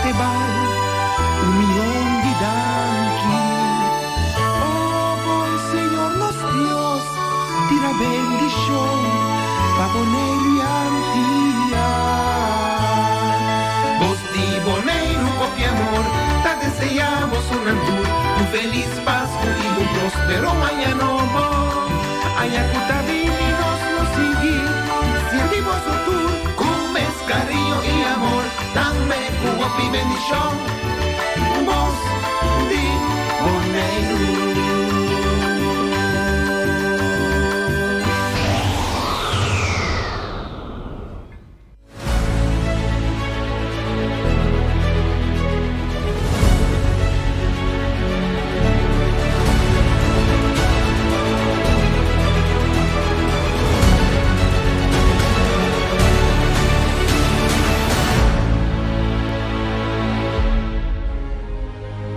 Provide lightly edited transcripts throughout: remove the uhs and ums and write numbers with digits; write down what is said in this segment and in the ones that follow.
te bai un mion di danki. O bon Señor nos Dios, tira bendishon pa Boneiru i Antia. Bos di Boneiru hopi amor ta deseá bosonan tur un felis Pasku i un prospero aña nobo. Aña ku ta bini nos lo sigui sirbi boso tur ku mes kariño i amor, tambe ku hopi bendishon. Bos di Boneiru.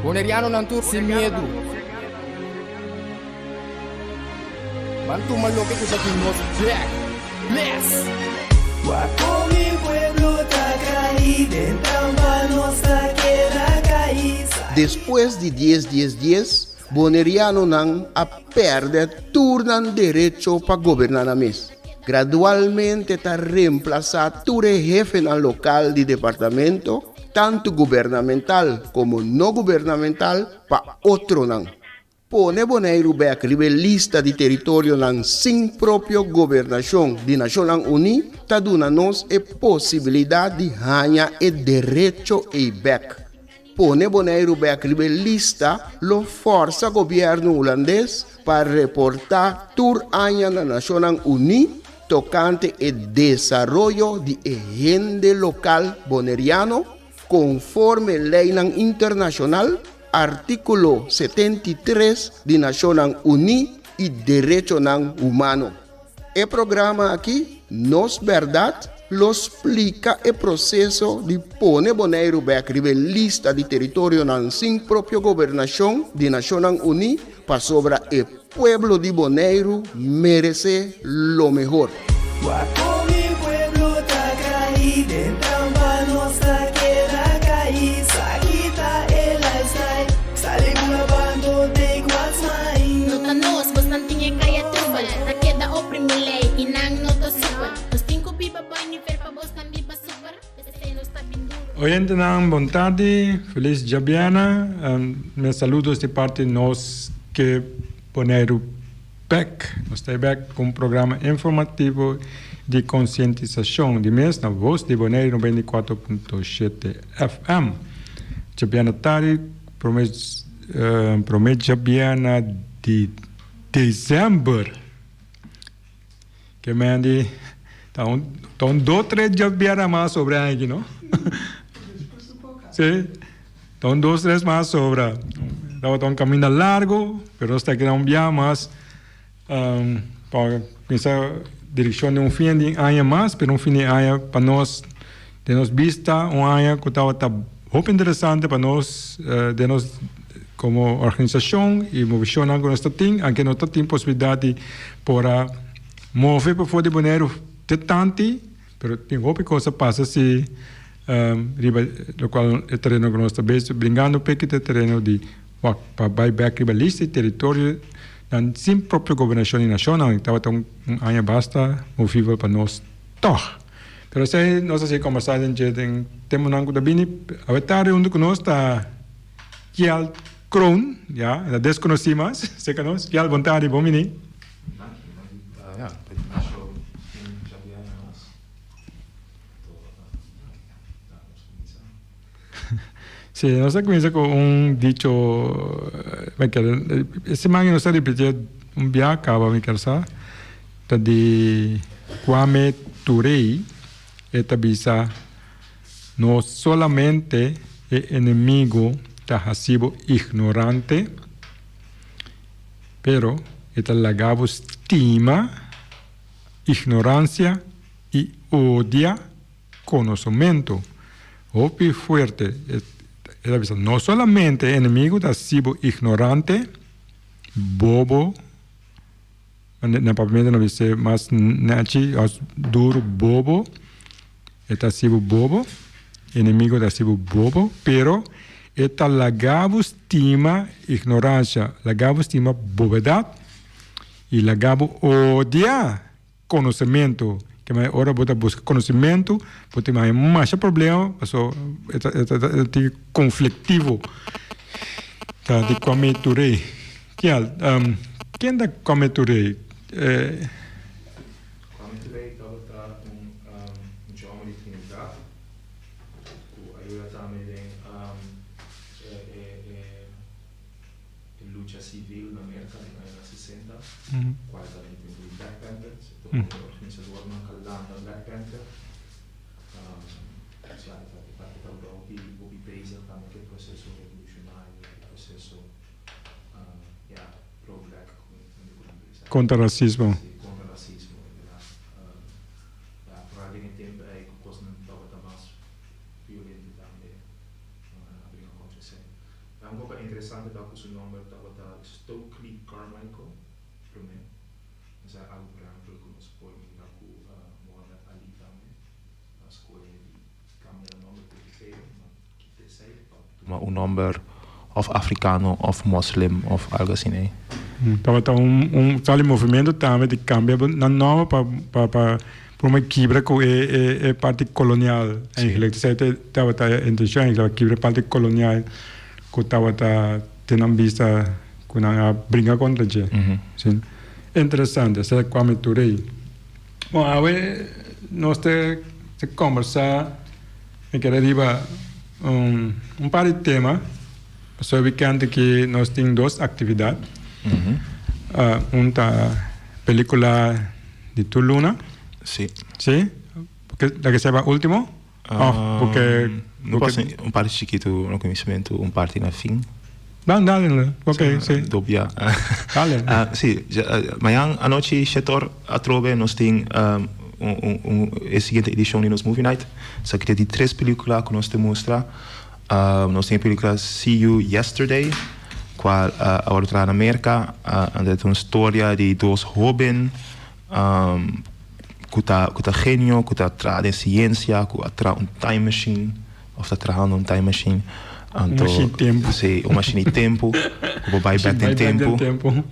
Bonerianonan tur sin miedu. Ban tuma loke ku ta di nos bek. Bless! Wak kon mi pueblo ta kai, den trampa nos ta keda kai. Despues di dies dies dies, Bonerianonan a pèrdè tur nan derecho pa goberná nan mes. Gradualmente ta remplasá tur e hefenan lokal di departamento, tantu gubernamental komo no gubernamental, pa otronan. Pone Boneiru bèk riba e lista di teritorionan sin propio gobernashon di Nashonnan Uní ta duna nos e posibilidat di haña e derecho ei bèk. Pone Boneiru bèk riba e lista lo fòrsa gobièrnu hulandes pa reportá tur aña na Nashonnan Uní tokante e desaroyo di e hende lokal boneriano konforme leinan internashonal, Artíkulo 73 di Nashonnan Uní i derechonan humano. E programa aki, Nos Bèrdat, lo splika e proseso di pone Boneiru bèk riba e lista di teritorionan sin propio gobernashon di Nashonnan Uní pasobra e pueblo di Boneiru meresé lo mehor. Wak kon mi pueblo ta kai, den trampa nos ta keda kai, sa kita e lifestyle, sali bula bando take what's mine. No ta nos, bosnan tin e kaya trubel, ta keda oprimi lei i nan no ta super. Nos tin ku biba bai nivel pa bosnan biba super, p'esei nos ta bin duru. Oyentenan bon tardi, felis djabièrnè, mi saludos di parti nos ke Boneiru bek. Nos ta bek ku un programa informativo di konsientisashon di mes na Voz di Boneiru 94.7 FM. Djabièrnè tardi, prome prome djabièrnè di desèmber. Ke men di ta un ta un dos tres djabièrnè mas sobre aki no. Si, ta un dos tres mas sobra. Tabata un kaminda largu, pero nos ta keda un bia mas pa kuminsá direkshon di un fin di aña mas, pero un fin di aña pa nos, den nos bista, un aña ku tabata hopi interesante pa nos den nos komo organisashon i movishonnan ku nos ta tin, anke no ta tin posibilidat di por a move pafó di Boneiru te tanti. Pero tin hopi kos a pasa si riba lokual e tereno ku nos ta bes bringando p'e kita tereno di wak pa bai bek riba lista di teritorio nan sin propio gobernashon di nashonnan. Tabata un aña basta movible pa nos tòg. Pero esei nos a sigui kombersá den dje den tempunan ku ta bini. Awe tardi huntu ku nos ta Kjeld Kroon, ya, e ta deskonosí mas serka nos. Kjeld, bon tardi, bon bini. Sí, nos a cuminsa cu un dicho, mi ker, e siman nos a repiti un bia caba mi ker sa, ta di Kwame Ture, e ta bisa, No solamente e enemigo ta haci bo ignorante, Pero e ta laga bo stima ignorancia y odia conocimento. Hopi fuerte. E ta bisa, no solamente e enemigo ta haci bo ignorante, bobo, na papiamento nan bisa mas nechi, duro, bobo. E ta haci bo bobo. Enemigo ta hasi bo bobo, pero e ta laga bo stima ignorancia, laga bo stima bobedad y laga bo odia konosementu. Ke manera ora bo ta buska konosementu bo tin haña masha problema paso e ta e ta e ta konfliktivo. Ta di Kwame Ture. Kial, ken ta Kwame Ture? Kwame Ture tabata un mucha hòmber di Trinidad ku a yuda tambe den e lucha sivil na Merka den añanan sesenta, kual ta den tempu di Black Panthers. E ta un di e organisadornan ku a lanta Black Panther. Ya, e tabata hopi hopi bezig tambe ku e proseso revolushonario, e proseso ya pro-black. Kontra rasismo. Sí, kontra rasismo, inderdaad. Ja, vooral den e tempo ei ku kosnan tabata mas violento tambe, nan a bringa kontra esei. Ja, un koko interesante ta ku su nomber tabata Stokely Carmichael, promé. Esei algu por ehempel ku nos por mira ku Muhammad Ali tambe a skohe di kambia nan nomber ku esei, ma kita esei pa tuma un nomber of africano of moslim of algo asina ei. Tabata un un tal di movimento tambe di cambia nan nomber pa pa pa prome kibra cu e e e parti colonial eigenlijk. Esei tabata e intencion eigenlijk, kibra e parti colonial cu tabata ten nan bista cu nan a bringa contra dje. Si. Interesante, esei Kwame Ture. Bon, awe nos ta ta combersa mi kere riba un un par di tema. Pasobra weekend aki nos tin dos actividad. Un ta pelicula di tur luna. Si. Si? Porque la que se va ultimo? Of porque No pasa un parti chikitu na kuminsamentu, un parti na fin. Dan, dale, ok, si. Dopia. Dale. Si, mañan anochi shetor atrobe nos tin un un e siguiente edishon di nos Movie Night. Esaki ta di tres pelikula ku nos ta mustra. Nos tin e pelikula See You Yesterday, kual a wòrdu traha na Merka. Anto ta un storia di dos hóben ku ta ku ta genio, ku ta traha den siensia, ku a traha un time machine òf ta trahando un time machine. Anto, un machine tempu. Si, un machine di tempu ku por bai bèk den tempu.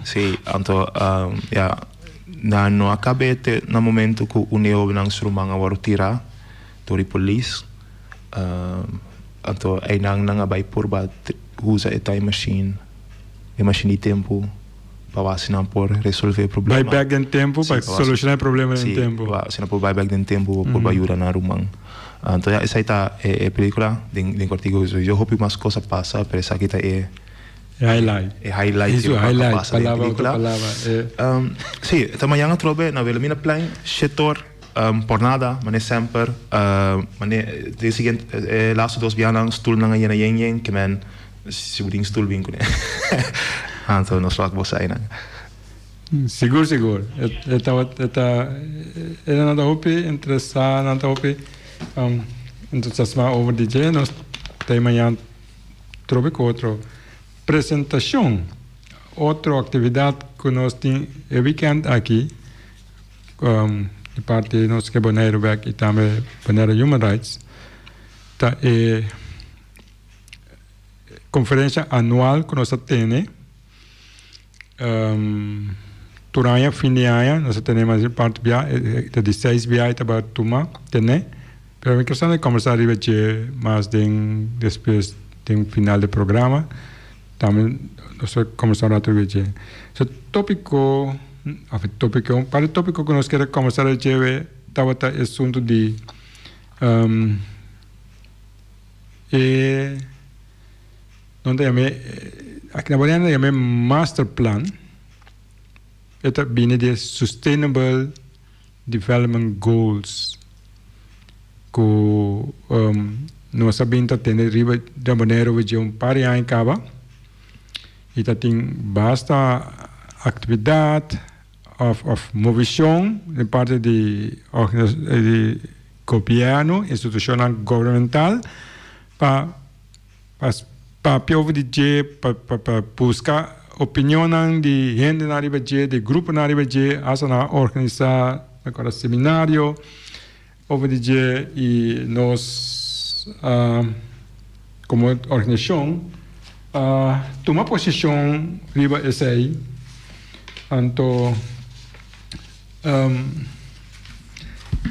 Si, anto ya, nan no a kab'é te na momento ku un di e hóbennan su ruman a wòrdu tirá dor di polis. Anto einan nan a bai purba usa e time machine, e machine di tempu, pa wak si nan por resolve e problema. Bai bek den tempu pa soluciona e problema den tempu. Si, pa si nan por bai bek den tempu pa purba yuda nan ruman. Anto ya esei ta e pelicula den kortiku. Yo hopi mas kos a pasa pero esaki ta e. E highlight. E highlight di loke a pasa den e pelicula. Si, ta mañan atrobe na Wilhelminaplein, shetor. Por nada, mane semper, mane den siguiente e laatste dos bianan stoelnan a yena yen yen, ke men si bo tin stoel bin kuné. Anto nos wak bo sa einan. Sigur sigur, e tabata e ta e nan ta hopi interesá, nan ta hopi entusiasmá over di dje, nos ta e mañan trobe ku otro presentashon, otro aktividat ku nos tin e wikènt aki. Di parti nos ke Boneiru bek i tambe Bonaire Human Rights ta e konferensha anual ku nos ta tene tur aña fin di aña nos ta tene mas parti bia ta di seis bia e tabata tuma tene pero mi kier kombersa riba dje mas den despues den final di programa. Tambe nos ta kombersá un ratu riba dje. So tópiko, òf e tópiko, un par di tópiko ku nos kere kombersá riba dje tabata e asuntu di e nan ta yam'é, aki na Boneiru nan ta yam'é masterplan. E ta bini di e Sustainable Development Goals ku nos a bin ta tende riba den Boneiru dje un par di aña kaba i ta tin basta aktividat òf òf movishon di parti di di gobièrnu, institushonnan gubernamental pa pa papia over di dje pa pa pa buska opinionnan di hendenan riba dje, di gruponan riba dje, hasta nan a organisa seminario over di dje y nos. a komo organisashon a tuma posishon riba esei anto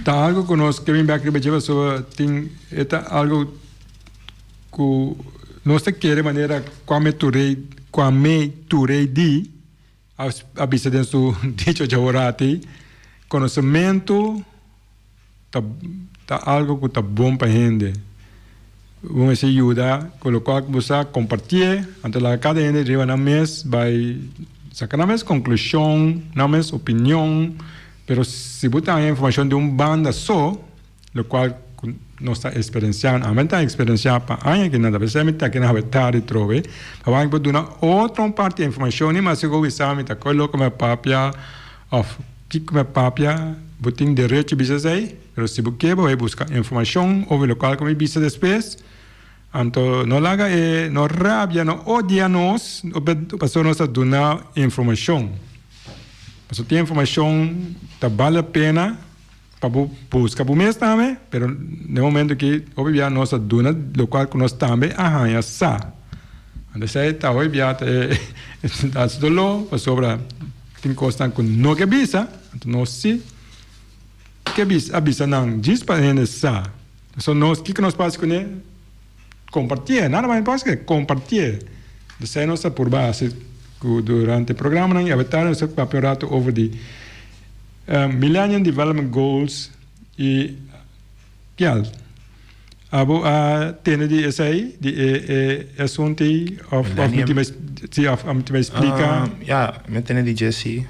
ta algo ku nos ke bin bek riba dje pasobra tin e ta algo ku nos ta kere manera Kwame Ture Kwame Ture di a bisa den su dicho djaworati konosementu ta ta algo ku ta bon pa hende. Bo mester yuda ku lokual ku bo sa kompartié, anto laga kada hende riba nan mes bai saka nan mes konklushon, nan mes opinion, pero si bo ta haña informashon di un banda so, lokual ku nos ta eksperensiá, ami ta eksperensiá pa aña ki nan ta p'esei mi ta kina hawe tardi trobe, pasobra bo duna otro un parti di informashon, ni mas sigur bisa mi ta koe loke mi a papia òf kiko mi a papia, bo tin derecho bisa esei. Pero si bo ke bo bai buska informashon over lokual ku mi bisa despues, anto no laga e no rabia, no odia nos pasobra nos ta duna informashon. Pasobra tin informashon ta bal la pena pa bo buska bo mes tambe, pero den momento aki hopi bia nos ta duna lokual ku nos tambe a haña sa. Anto esei ta hopi bia ta e ta hasi doló pasobra tin kosnan ku no ke bisa, anto nos si. Ke a bisa nan djis pa hende sa. So nos, kiko nos por hasi kuné? Kompartié. Nada mas nos por hasi ke kompartié. Esei nos ta purba hasi ku durante e programanan i awe nos ta papia un ratu over di Millennium Development Goals i kial. Abo a tende di esei, di e e asuntu ei òf òf mi tin si òf mi tin splika? Ya, mi a tende di dje si.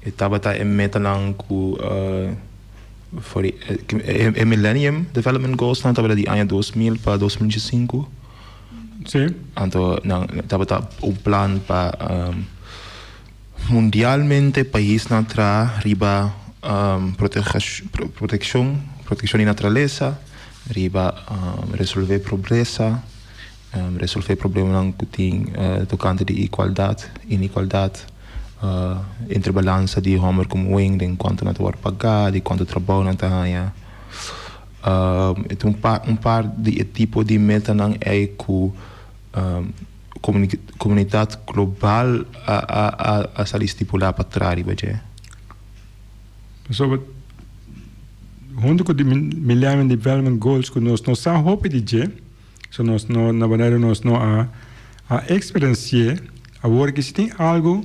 E tabata e metanan ku for di e Millennium Development Goals nan tabata di aña 2000 pa 2005. Sí. Anto nan tabata un plan pa mundialmente paisnan traha riba protekshon protekshon di naturalesa, riba resolve pobresa, resolve problemanan ku tin tokante di igualdat, inigualdat entre balansa di hòmber ku muhé den kuantu nan ta wòrdu pagá, di kuantu trabou nan ta haña. E ta un par di e tipo di metanan ei ku komunidat global a sali stipulá pa traha riba dje. Pasobra huntu ku di Millennium Development Goals ku nos no sa hopi di dje, so nos no na Boneiru nos no a a eksperensi'é, awor ki si tin algu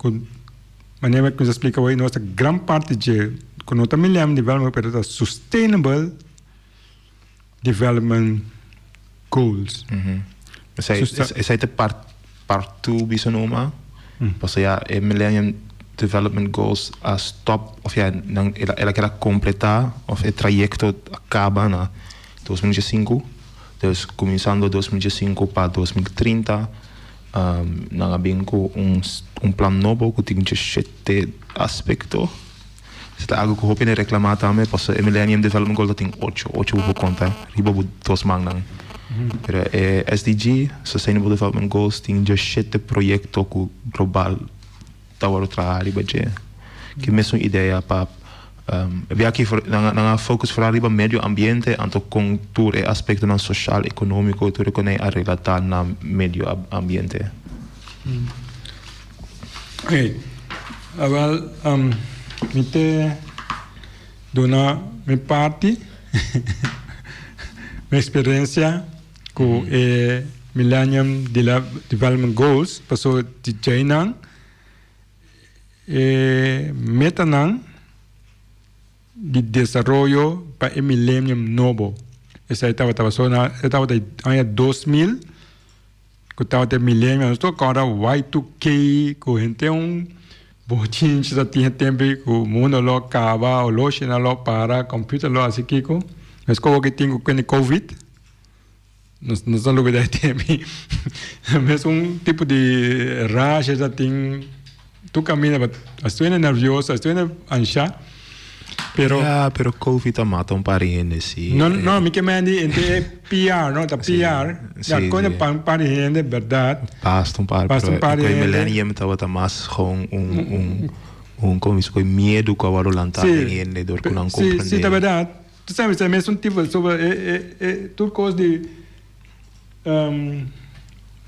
ku manera mi a kuminsá splika awor nos ta gran parti dje ku no ta Millennium Development pero ta Sustainable Development Goals. Esei ta part two bisa numa. Pasobra ya e Millennium Development Goals a stop of ya nan el a keda completa of e trayecto a caba na 2005. Dus cuminsando 2005 pa 2030 nan a bin cu un plan nobo cu tin djeshete aspecto. Esei ta algu ku hopi hende reklamá tambe, pasobra e Millennium Development Goal ta tin ocho, ocho bo por konta riba bo dos mannan. Pero e SDG, Sustainable Development Goals, tin djashete proyekto ku global ta wòrdu traha riba dje. Ke mesun idea pa e aki nan a focus foral riba medio ambiente anto kon tur e aspektonan soshal, ekonómiko, tur e konei a relatá na medio ambiente. Oké, awel mi te duna mi parti, mi eksperensia ku e Millennium Development Goals, pasobra di djeinan e metanan di desaroyo pa e millennium nobo. Esei tabata pasobra e tabata aña 2000. Ku tabata e milenio nos tur kòrda Y2K ku henter un bochinchi ta tin e tempu ei ku mundo lo kaba oloshinan lo para computer lo hasi kiko mes komo ke tin ku kende covid nos no ta lubida e tempu ei mesun tipo di rasha ta tin Tur caminda pa a suena nervioso, a suena ansha, pero. Ya, pero covid a mata un par di hende si. No, no, mi ke meen di entre e PR, no, ta PR. Si, Ya, con si. un par di hende, berdad. Basta un par, Basta un pero par di e hende. millennium tabata mas gewoon un, un, un, como bisa, cu e miedu cu a wòrdu lantá Si, den hende dor cu nan si, si, ta comprende. berdad. Tu sabe, e mesun tipo, sobre e, e, e, tur kos di,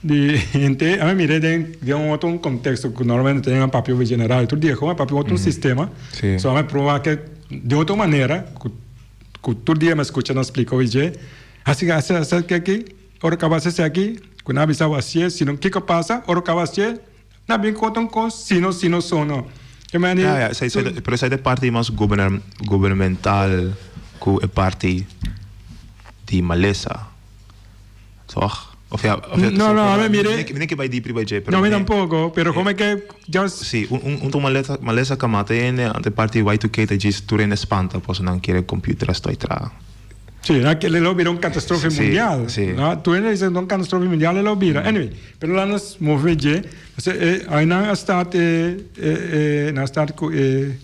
di hende, a mi mira den, den un otro contexto ku normalmente tin papia over general, tur dia kon papia otro sistema, so a mi proba ke di otro manera ku, ku tur dia mi skucha nan splika over dje, hasi, hasi, hasi aki, ora kaba hasi esaki, ku nan a bisa bo hasié, si no kiko pasa, ora kaba hasié. Na bin konta un kos sino sino sono. Ke mende Ja, ja, esei, esei, pero esei ta e parti mas goberna, gubernamental ku e parti di malesa. Toch? Of ja, of ja, No, no, a mi mire. Mi no ke bai diep riba dje, pero No, mi tampoco, pero como ke just. Si, un, un, un ta malesa, malesa ka mata hende, anto e parti Y2K ta djis tur hende spanta pasobra nan kere computer a stoi traha. Sí, na ke lo bira un katastrofe mundial. Sí. No, tur hende dice un katastrofe mundial e lo bira. Anyway, pero laat nos move dje. Ose e ainan a start e e e nan a start ku e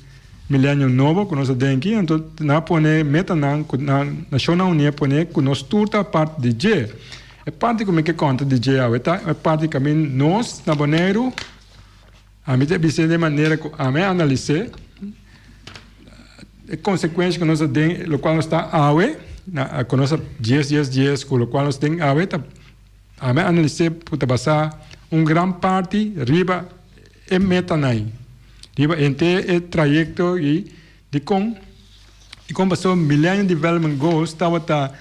milenio nobo ku nos a denki, anto nan a pone metanan ku nan Nashonnan Uní a pone ku nos tur ta parti di dje. E parti ku mi ke konta di dje awe ta e parti kaminda nos na Boneiru Ami ta bis'é den manera ku ami a analis'é e konsekuensha ku nos a den lokual nos ta awe na ku nos a dies dies dies ku lokual nos den awe ta ami a analis'é ku ta basá un gran parti riba e metanan ei riba henter e trayekto ei dikon dikon pasobra Millennium Development Goals tabata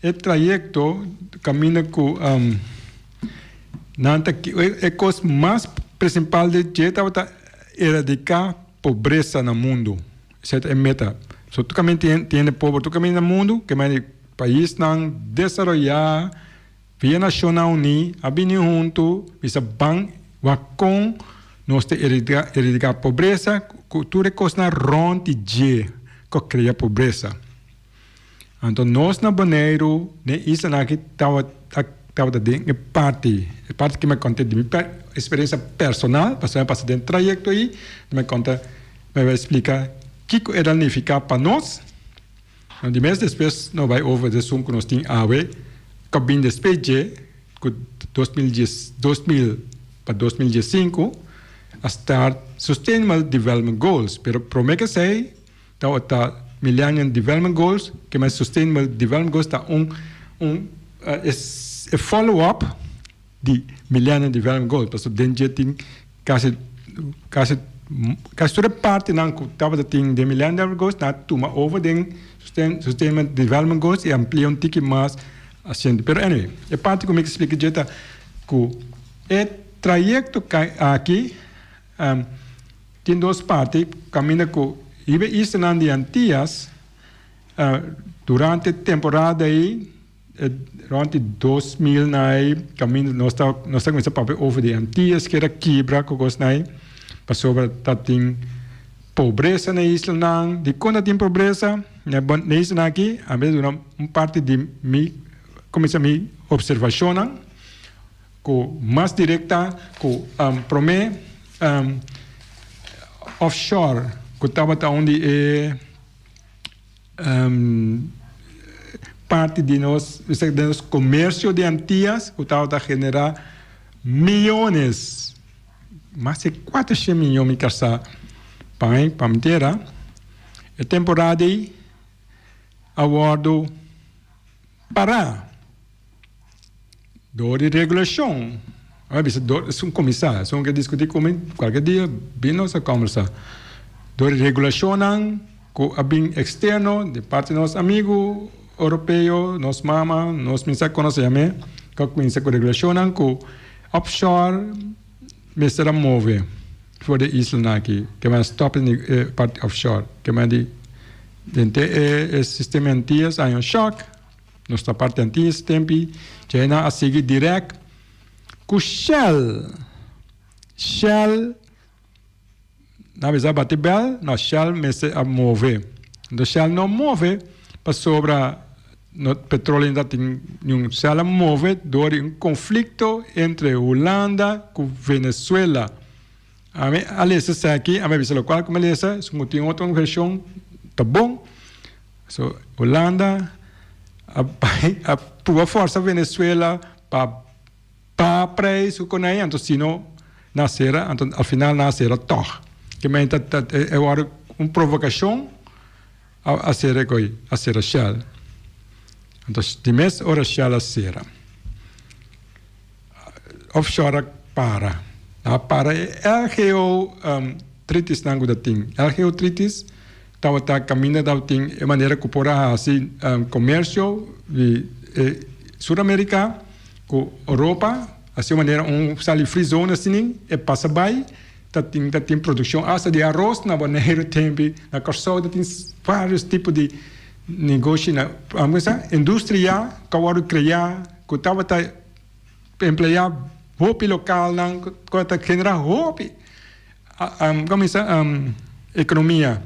E trayekto kaminda ku nan ta e kos mas prinsipal di dje tabata eradiká pobresa na mundu. Esei ta e meta. So tur kaminda tin hende pober tur kaminda na mundu, ke mei di paisnan desaroyá via Nashonnan Uní a bini huntu bisa ban wak kon nos ta eradiká pobresa ku tur e kosnan rònt di dje ku a krea pobresa. Anto nos na Boneiru, den islanan aki tabata den e parti, e parti ku mi a konta di mi eksperensia personal, pasobra mi a pasa den trayekto ei, mi a konta, mi a bai splika kiko e ta nifiká pa nos. No di mes despues no bai over di esun ku nos tin awe, ku a bin despues dje, ku 2010, 2000 pa 2015 a start Sustainable Development Goals, pero promé ku esei, Tabata Millennium Development Goals, ke men Sustainable Development Goals ta un un e follow up di Millennium Development Goals, pasobra den dje tin kasi kasi kasi tur e partinan ku tabata tin den Millennium Development Goals nan a tuma over den Sustainable Development Goals i amplia un tiki mas asiendo. Pero anyway, e parti ku mi ke splika dje ta ku e trayekto aki Tin dos parti kaminda ku riba e islanan di Antias durante temporada ei rònt di 2000 na ei kaminda nos ta nos ta kuminsá papia over di Antias keda kibra ku kosnan ei pasobra ta tin pobresa na e islanan. Dikon ta tin pobresa na e islanan aki? A mi ta duna un parti di mi kuminsá mi opservashonnan. Ku mas direkta ku promé offshore ku tabata un di e parti di nos di nos komersio di Antias ku tabata generá miyones mas di kuatershen miyon mi kasa pa pa mi tera e temporada ei a wòrdu pará. Dor di regulashon. A bisa dor esun kuminsá, esun ke diskutí ku mi kualke dia bin nos a kòmbersá. Dor di regulashonnan ku a bin eksterno di parti nos amigu oropeo, nos mama, nos minsa konosé amé, ku a kuminsá ku regulashonnan ku offshore mester a move for di e islanan aki, ke men a stòp e parti offshore, ke men di henter e sistema Antillas a haña un shòk. Nos ta parti antis tempi djei nan a sigui direct ku Shell. Shell nan a bisa bati bel, no Shell mester a move. Enton Shell no move pasobra no petroleo no ta tin niun. Shell a move door di un conflicto entre Hulanda ku Venezuela. Ami a lesa esaki, ami a bisa lokual ku mi a lesa, si ku tin otro vershon ta bon. So Hulanda a bai a pruba forsa Venezuela pa pa prijs ku konai anto si no nan a sera anto al final nan a sera tog. Ke men ta ta e wòrdu un provokashon. A sera koe a sera Shell. Anto di mes ora Shell a sera, offshore a para. A para e LGO tritisnan ku ta tin. LGO tritis tabata kaminda tabatin e manera ku por a hasi komersio di Sur Amerika ku Europa. Asina manera un sali free zone asina e pasa bai. Ta tin ta tin produccion hasta di aros na Boneiru tempi, na Kòrsou ta tin varios tipo di negoshi na amo bisa industria ku a wòrdu kreá ku tabata empleá hopi lokalnan ku a ta generá hopi komo bisa ekonomia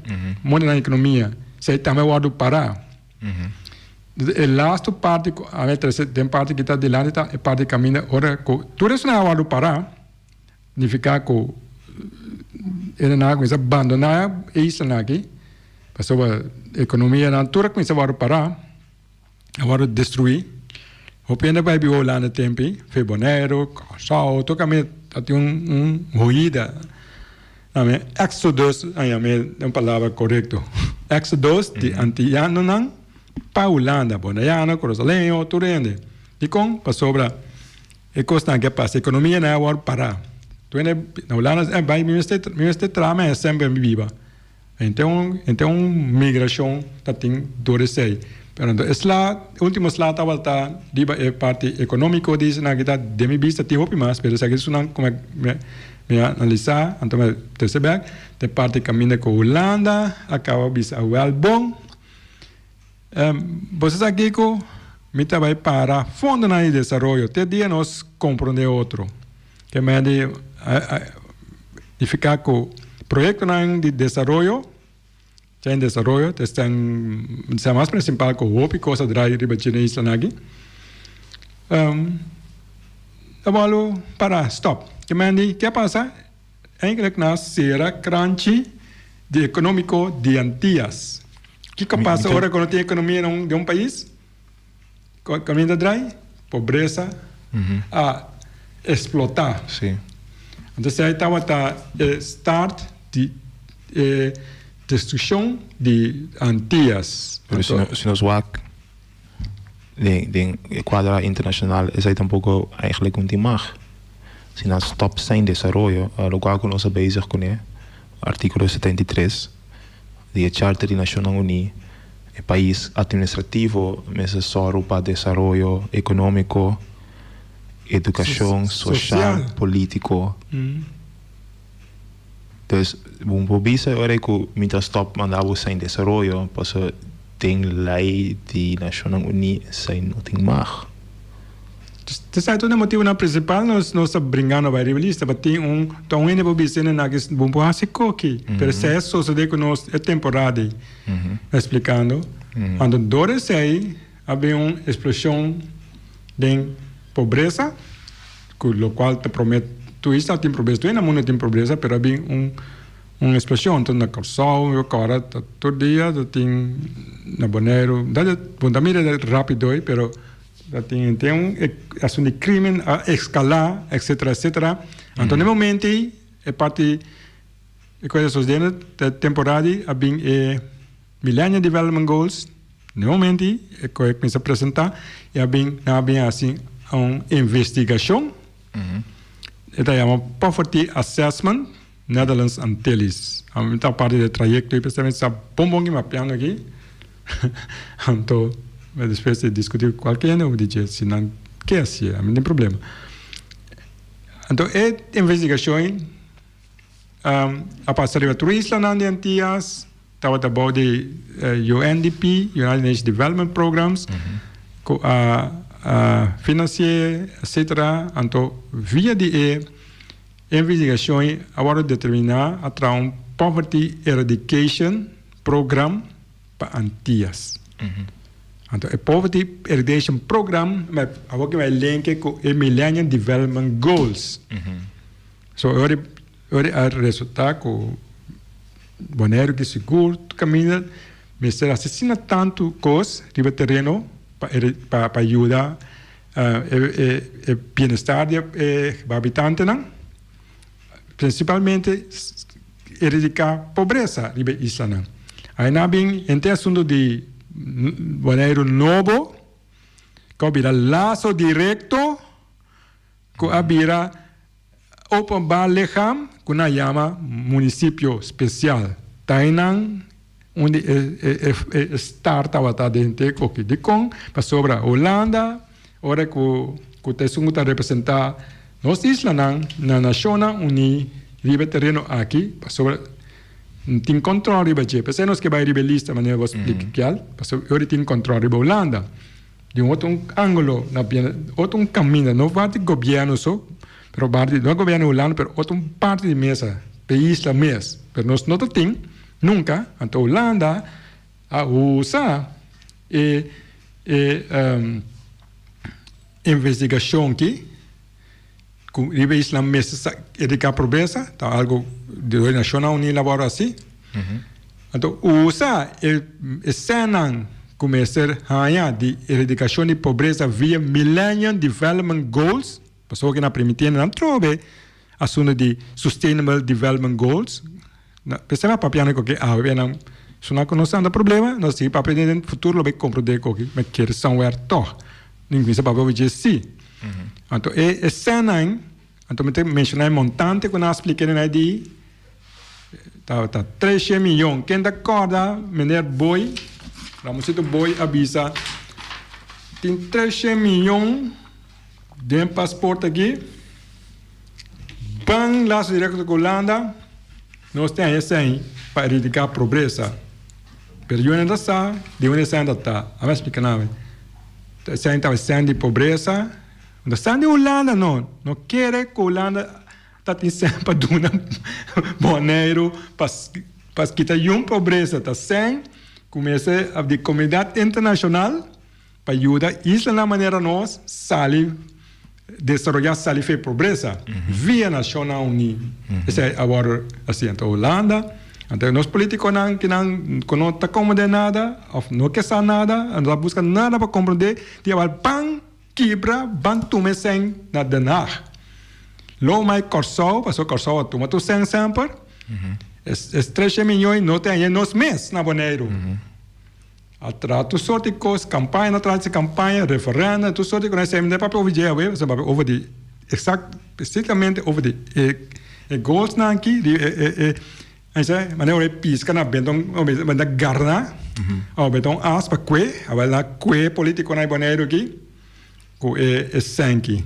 moda nan ekonomia esei tambe a wòrdu pará. E lastu parti ku a mi trese den parti ki ta dilanti ta e parti kaminda ora ku tur esnan a wòrdu pará. Nifiká ku hendenan a kuminsá bandoná e islanan aki pasobra ekonomianan tur a kuminsá wòrdu pará, a wòrdu destruí. Hopi hende a bai biba Hulanda tempi, fe Boneiru, Kòrsou, tur kaminda a tin un huida. Exodus, a yam'é den un palabra korekto, exodus di antianonan pa Hulanda, boneiano, kurasoleño, tur hende. Dikon? Pasobra. E kosnan ke pasa, ekonomia nan a wòrdu pará. Tur hende na Hulanda a bai, mi mester mi mester traha mi semper mi biba. Henter un henter un migrashon ta tin dor esei. Pero anto e sla, e ultimo sla tabata riba e parti ekonómiko di esnan kita den mi bista tin hopi mas, pero esaki esunnan ku mi mi a analisá, anto mi a trese bèk, ta e parti kaminda ku Hulanda a kaba bisa wèl bon. Boso sa kiko? Mi ta bai para fondonan di desaroyo te dia nos komprondé otro. Ke men di nifiká ku proyektonan di desaroyo ta en desaroyo, ta esnan sa mas prinsipal ku hopi kos a drai riba dje na islanan aki. Ta bòlu para, stòp. Ke men di ke a pasa? Eigenlijk na sera kranchi di economico di Antillas. Kiko pasa ora ku no tin ekonomia na un den un pais? Kaminda drai, pobresa a eksplotá. Anto esei tabata e start di e destrukshon di Antillas. Pero si nos wak den e kuadra internashonal esei tampoko eigenlijk un tin mag. Si nan stop zijn desaroyo, lokual ku nos a bezig kuné, artíkulo 73 di e Charter di Nashonnan Uní, e pais atministrativo mester sòru pa desaroyo ekonómiko, edukashon, soshal, polítiko. Dus bo por bisa e ora ku mi ta stòp manda bo sin desaroyo pasobra den lei di Nashonnan Uní esei no tin mag. Esei ta un e motibunan prinsipal nos nos ta bringando bai riba lista pa tin un ta un hende por bisa hende nan ki bo por hasi koki pero esei a sosode ku nos e temporada ei explicando anto dor esei a bin un explosion den pobresa ku lokual ta prome tur isla tin pobresa tur hende na mundo tin pobresa pero a bin un un explosion anto na Kòrsou mi kòrda ta tur dia ta tin na Boneiru bo ta mira rapido pero Ta tin tin un asuntu di crimen a escala etcetera etcetera anto na e momento ei e parti e cosa sucediendo ta temporada ei a bin e Millennium Development Goals na e momento ei e cosa a cuminsa presenta y a bin nan a bin haci un investigacion e ta yama Poverty Assessment Netherlands Antilles ami ta parti di e trayecto ei p'esei mi sa bon bon ki mi a piano aki anto despues di discuti cu cualke hende di dje si nan ke haci'e ami no tin problema anto e investigacion ei a pasa riba tur islanan di Antillas tabata bou di UNDP United Nations Development Programs cu a financi'e etcetera anto via di e E investigashon a wòrdu determiná a traha un Poverty Eradication Program pa Antias. Anto e Poverty Eradication Program awor ke bai lenke ku e Millennium Development Goals. So e ora e a resultá ku Boneiru di sigur tur kaminda mester hasi asina tantu kos riba tereno pa pa yuda E bienestar di e habitantenan, prinsipalmente eradiká pobresa riba e islanan. Ai nan a bin henter asuntu di Boneiru nobo ku a bira laso direkto ku a bira openbaar lichaam ku nan yama munisipio spesial. Ta einan unda e start tabata den te koki. Dikon? Pasobra Hulanda ora ku ku ta esun ku ta representá nos islanan na Nashonnan Uní riba e tereno aki pasobra tin kòntròl riba dje. P'esei nos ke bai riba e lista manera bo splika kial pasobra ora tin kòntròl riba Hulanda. Di un otro ángulo na bini otro un kaminda no parti di gobièrnu so pero parti no gobièrnu Hulanda pero otro un parti di mesa p'e isla mes pero nos no ta tin nunka anto Hulanda a usa e e investigashon aki ku riba e isla mes sa eradiká pobresa ta algu di Nashonnan Uní labor hasi. Anto usa e esènan ku mester haña di eradikashon di pobresa via Millennium Development Goals, pasobra ku nan primitiendo nan trobe asuntu di Sustainable Development Goals. P'esei mi a papia ku ke awe nan su nan ku nos anda problema, nos sigui papia den futuro lo bai komprondé koki mi kere somewhere tòg. Nin kuminsá papia over dje si. Anto e esènan, anto mi ta menshoná e montante ku nan a splika den e di. Tabata treshe miyon. Ken ta kòrda meneer Boy, Ramosito Boy a bisa tin treshe miyon den pasport aki. Ban laso direkto ku Hulanda, nos tin haña esei pa eradiká pobresa. Pero yu nan ta sa di unda esei ta ta. A mi a splika nan. Esei ta esei di pobresa. No ta sa di Hulanda no. No kere ku Hulanda. Ta tin sèn pa duna Boneiru pa pa kita yun pobresa. Ta sèn ku mester di komunidat internashonal pa yuda islanan manera nos sali desaroyá sali for e pobresa via Nashonnan Uní. Esei a wòrdu hasi. Anto Hulanda, anto nos politikonan kinan ku no ta komprendé nada òf no ke sa nada, no ta buska nada pa komprendé, tin a wòrdu pan. Kibra ban tuma e sèn na Den Haag. Lo mai Kòrsou, pasobra Kòrsou a tuma tur sèn semper. Es treshe miñoi no ta haña nos mes na Boneiru. A traha tur sort di kos, kampaña na tras di kampaña, referèndum, tur sort di kos. Esei mi no papia over dje awe, pasobra papia over di eksak, spesifikamente over di e goalsnan aki, di e. Esei manera ora e pisca na benta un benta garna o benta un as pa kue awel na kue politiconan di Boneiru aki ku e e senki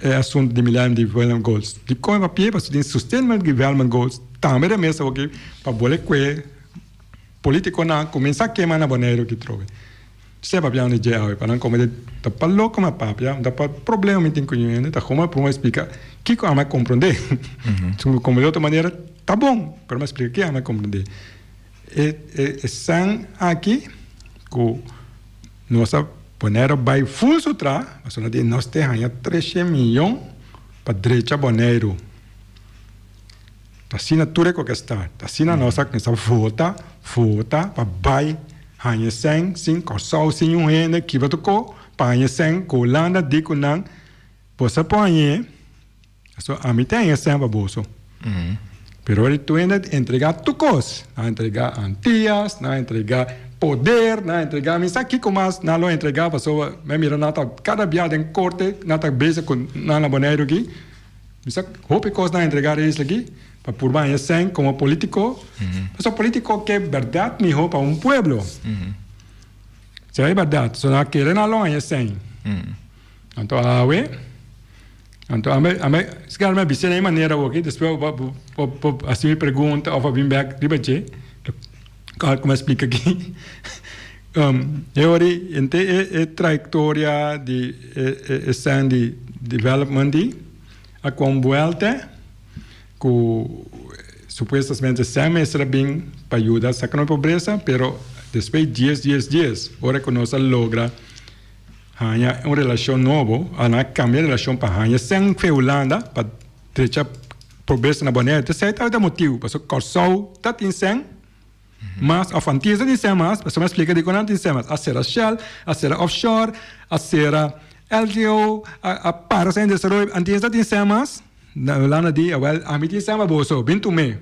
e asunto di Millennium Development Goals. Dikon e papia pasobra tin Sustainable Development Goals tambe den mesa awor aki pa bole kue politiconan kuminsa kema na Boneiru aki trobe. Esei papia di dje awe pa nan kome ta pa loko mi a papia ta pa problema mi tin ku ñu hende ta komo a splika kiko ami a komprondé si mi komprondé di otro manera ta bon pero mi a splika kiko ami a komprondé e e san aki ku nos a Boneiru bai ful su tra pasobra di nos te haña treshe miyon pa drecha Boneiru ta asina tur e koke sta ta asina nos a kuminsá vota vota pa bai. Haña sèn sin Kòrsou sin un hende kiba tokó pa haña sèn ku Hulanda di ku nan boso a por hañ'é pasobra ami ta haña sèn pa boso. Pero ora tur hende a entregá tur kos, nan a entregá Antias, nan a entregá poder, nan a entregá mi sa kiko mas nan lo entregá pasobra mi a mira nan ta kada bia den korte nan ta bezig ku nan na Boneiru aki. Mi sa hopi kos nan a entregá e isla aki. Pa purba haña sèn komo polítiko, pasobra polítiko ke bèrdat mihó pa un pueblo. Si e bèrdat, so nan a kere nan lo haña sèn. Anto awe, anto ame, ame, si mi a bis'é na e manera awoki, despues bo bo bo bo hasi mi pregunta òf a bin bèk riba dje, kòl ku mi a splika aki. E ora ei henter e trayektoria di e e sèn di development di a kon buèlta. Ku supuestamente Sam mester a bin pa yuda saka nos pobresa, pero despues dies dies dies ora ku nos a logra haña un relashon nobo, a nan a kambia e relashon pa haña sèn fe Hulanda pa drecha pobresa na Boneiru. Ta esei tabata e motibu, pasobra Kòrsou ta tin sèn mas òf Antillas ta tin sèn mas, pasobra mi a splika dikon nan tin sèn mas, a sera Shell, a sera offshore, a sera LTO, a para sèn desaroyo, Antillas ta tin sèn mas. Na Hulanda di, awel, ami tin sèn pa boso, bin tum'é.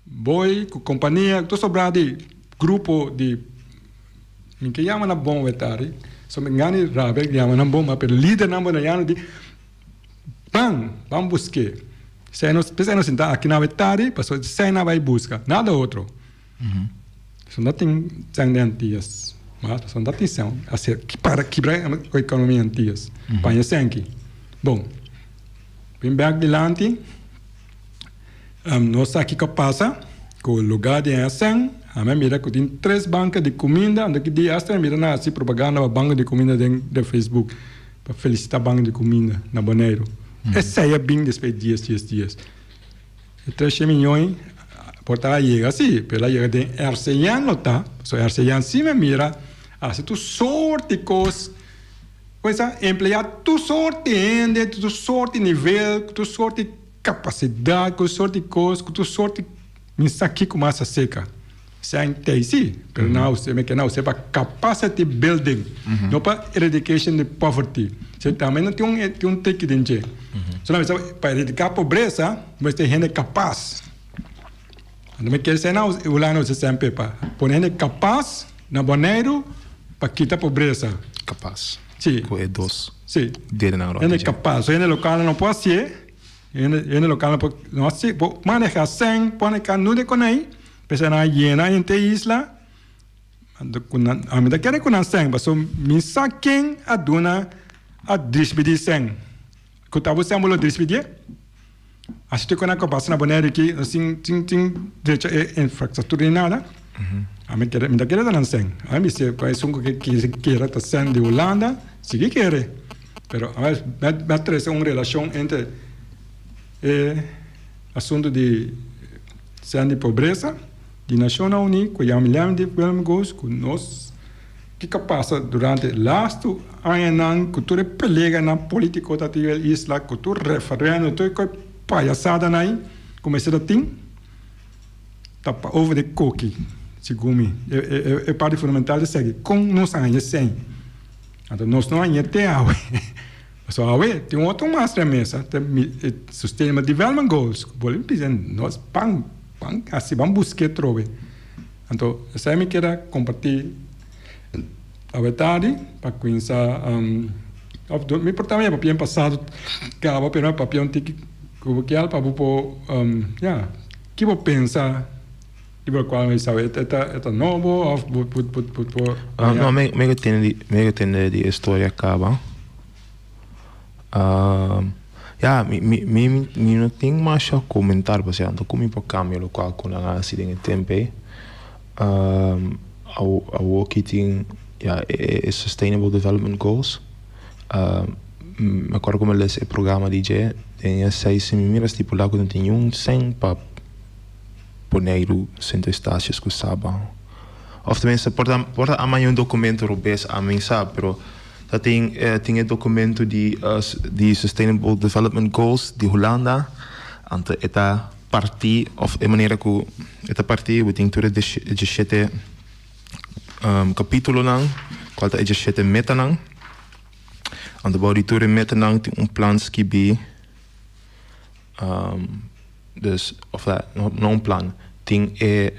Boy ku kompania ku tur sobrá di grupo di mi ke yama nan bon wetari so mi ngani rabia yama nan bon ma pero lidernan boneriano di ban ban busk'é esei nos p'esei nos sinta aki na wetari pasobra esei nan bai buska nada otro so no tin sèn den Antias mas pasobra no tin sèn ase para kibra ekonomia Antias paña sèn aki bon bin bèk dilanti. Nos sa kiko pasa ku lugá di Hèsèn. Ami a mira ku tin tres banka di kuminda. Anto ki dia asta mi mira nan hasi propaganda pa banka di kuminda den den Facebook pa felisitá banka di kuminda na Boneiru. Esei a bin despues dies dies dies. E treshe miñon por ta a yega si, pero el a yega den RCN lo ta. Pasobra RCN si mi a mira hasi tur sort di kos. Pues a empleá tur sort di hende, tur sort di nivel, tur sort di. Kapasidat ku sort di kos ku tur sort di mi sa kiko mas a seka. Esei ta si, pero nan a us'é, mi ke nan a us'é pa capacity building, no pa eradication di poverty. Esei tambe nan tin un tin un tiki den dje. So nan bisa pa eradiká pobresa mester hende kapas. Anto mi kere esei nan Hulanda usa semper pa pone hende kapas na Boneiru pa kita pobresa. Kapas. Si. Ku e dos Si. dedenan rònt Hende dje. kapas. So hende lokal nan no por hasié. Hende lokal no por no hasi por maneha sèn por maneha nude kon ei p'esei nan a yena henter e isla anto ku nan ami ta kere ku nan sèn pasobra mi sa ken a duna a dispidí sèn ku ta bo sèn bo lo dispidié asi tur ku nan a pasa na Boneiru aki no sin sin sin drecha e infrastruktura ni nada ami kere mi ta kere ta nan sèn ami bisa ku esun ku kere ta sèn di Hulanda sigui kere. Pero mi a trese un relashon entre e asuntu di sèn di pobresa di Nashonnan Uní ku yama Millennium Development Goals ku nos kiko a pasa durante lastu añanan ku tur e peleganan polítiko ta tin e isla ku tur referèndum tur e payasadanan ei ku mester ta tin ta pa over di koki segun mi e parti fundamental ta esaki kon nos a haña esei. Anto nos no haña te awe. Pasobra awe tin un otro mas riba mesa, ta e Sustainable Development Goals. Ku bolbe bisa nos ban ban hasi, ban busk'é atrobe. Anto esei mi keda kompartí awe tardi pa kuminsá òf mi por tambe papia en pasado kaba pero mi a papia un tiki ku bo kier pa bo por ya ki bo pensa. Riba cual mi sabe e ta e ta nobo of bo bo bo bo bo Ah, no, mi mi ke tende di mi ke tende di e storia kaba. Ah, ya, mi mi mi mi no tin masha komentar pasobra anto ku mi por kambia lokual ku nan a hasi den e tempu ei. Ah, awo awoki tin ya e e Sustainable Development Goals. Ah, mi akorda ku mi a lesa e programa di dje den e seis mi mira stipulá ku no tin niun sèn pa. Boneiru, Sint Eustatius ku Saba. Òf tenminste por ta por ta a un dokumento robes a mi sa, pero ta tin tin e dokumento di di Sustainable Development Goals di Hulanda, anto e ta partí òf e manera ku e ta partí bo tin tur e diesshete kapítulonan kual ta e diesshete metanan, anto bou di tur e metanan tin un plan skibí. Dus, of ta, no un plan, tin e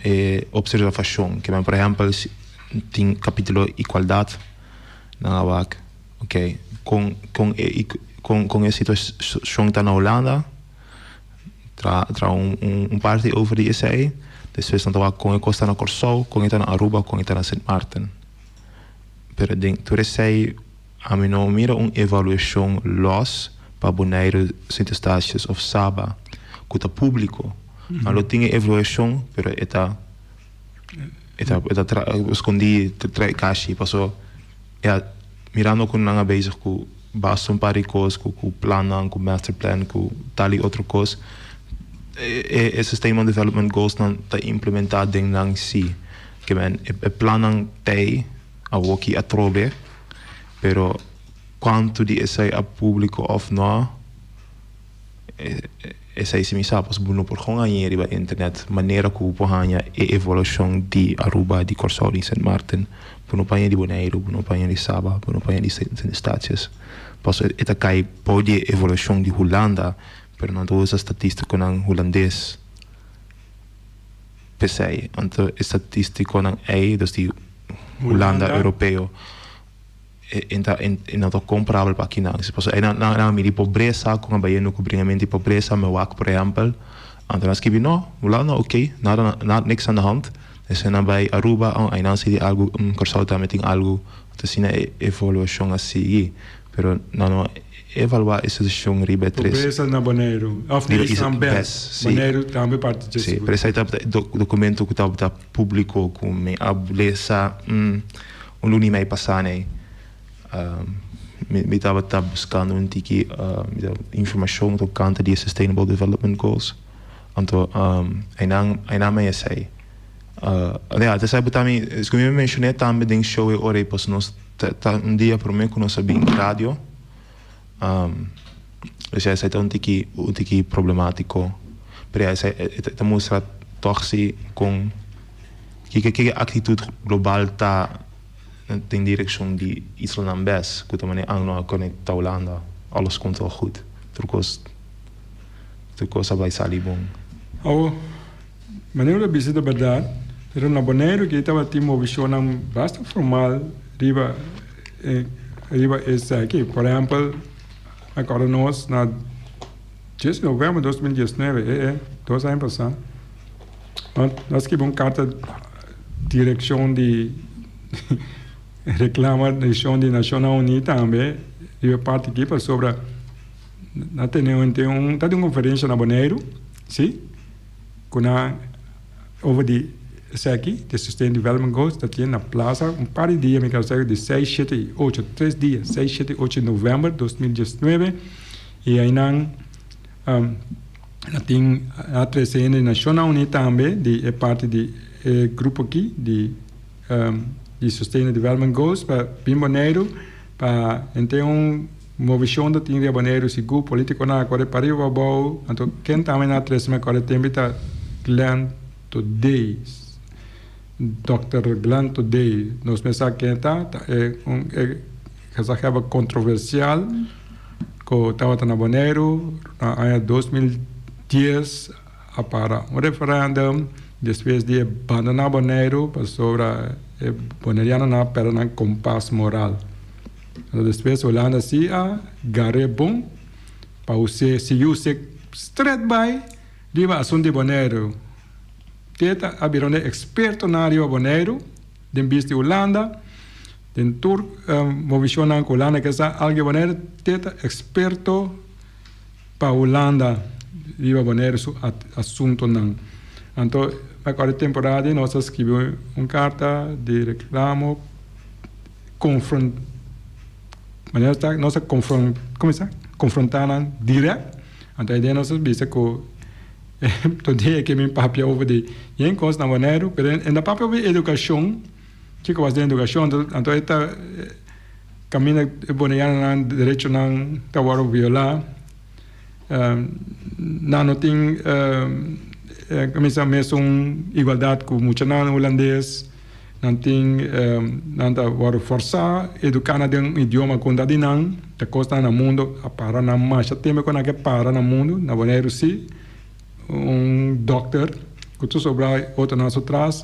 e observashon. Ke men, por ehèmpel, si tin kapítulo igualdat, nan a wak, oké, kon kon e kon kon e situashon ta na Hulanda, tra traha un un parti over di esei, despues nan ta wak kon e kos ta na Kòrsou, kon e ta na Aruba, kon e ta na Sint Maarten. Pero den tur esei. Ami no mira un evaluashon lòs pa Boneiru, Sint Eustatius òf Saba ku ta públiko. Nan lo tin e evaluashon pero e ta e ta e ta skondí tra'i kashi paso ya mirando ku nan a bezig ku basta un par di kos ku ku plannan ku masterplan ku tal i otro kos e e Sustainable Development Goals nan ta implementá den nan si. Ke men e plannan t'ei. Awoki atrobe, pero cuanto di esey a publico of no, esey si mi sa, pasobra bo no por gewoon hañ'e riba internet manera cu bo por haña e evaluacion di Aruba, di Corsou, di Sint Maarten, bo no por haña di Boneiru, bo no por haña di Saba, bo no por haña di Sint Eustatius, pasobra e ta cay bou di e evaluacion di Hulanda, pero nan ta usa statisticonan Hulandes. P'esei, anto e statistikonan ei, dus di Hulanda Europeo, e ta e no ta komparabel pa akinan. Pasobra einan nan a midi pobresa, kon a bai yendo ku bringamentu di pobresa, mi wak por ehèmpel, anto nan a skibi no, Hulanda oké, nada nada niks aan de hand. Despues nan bai Aruba, oh einan si tin algu, Kòrsou tambe tin algu, anto asina e evaluashon a sigui. Pero nan no a evaluá e situashon riba e tres. Pobresa na Boneiru, òf na islanan bes. Boneiru tambe parti dje Sí, sigur. pero esei tabata e dokumento ku tabata públiko ku mi a lesa un luna i mei pasá nei. Mi tabata buskando un tiki informashon tokante di e Sustainable Development Goals. Anto einan einan mi a esei. Ya, esei bo ta mi, esku mi menshoné tambe den show e ora ei pasobra nos Ta un dia prome ku nos a bin radio. Esei esei ta un tiki un tiki problemátiko. Pero ya esei e ta mustra tòg si kon kiko kiko e aktitut global ta den direkshon di islanan bes ku ta manera ang no a konektá Hulanda alles komt wel goed. Tur kos tur kos a bai sali bon. Awo, Manera ta bisa ta berdad, pero na Boneiru ke tabatin movishonnan basta formal riba e riba esaki. Por ehempel, mi acorda nos na dies di november 2019, e e dos aña pasá, nos skibi un karta direkshon di reklama direkshon di Nashonnan Uní tambe riba e parti aki pasobra nan tene un tabatin un konferensha na Boneiru, si. Ku nan over di esaki, di Sustainable Development Goals, ta tin na plaza un par di dia, mi kere sa di seis, shete i ocho, tres dia, seis, shete i ocho di november 2019, i einan na tin a trese hende di Nashonnan Uní tambe di e parti di e grupo aki di di Sustainable Development Goals pa bin Boneiru pa henter un Movishon ta tin riba Boneiru sigur, politikonan a kore pariba pa abou, anto ken tambe nan a trese mi a kore tempu ta Glenn Todey, Dòkter Glenn Todey, nos mes sa ken e ta, ta e un e gezaghebber kontroversial ku tabata na Boneiru na aña 2010 a para un referendum despues di e bandoná Boneiru pasobra e bonerianonan a pèrdè nan kompas moral. Anto despues Hulanda si a gar'é bon pa us'é, si us'é stret bai riba asuntu di Boneiru. Teta a bira un ekspertonan riba Boneiru den bista di Hulanda, den tur movishonnan ku Hulanda ke sa algu di Boneiru, Teta eksperto pa Hulanda riba Boneiru su asuntunan. Anto mi akorda e temporada ei nos a skibi un karta di reklamo. Confront manera ta nos a confront como sa confronta nan direct anto e dia nos a bisa cu tur dia ke mi papia over di yen cos na Boneiru pero e no papia over educacion kico was den educacion anto e ta caminda e boneirunan derechonan ta worde viola nan no tin como sa mesun igualdad cu muchanan hulandes. Nan tin, nan ta wòrdu fòrsá eduká nan den un idioma ku no ta di nan. Ta kosnan na mundu a para nan masha tempu ku nan ke para na mundu. Na Boneiru si, un dòkter ku tur sobrá otronan su tras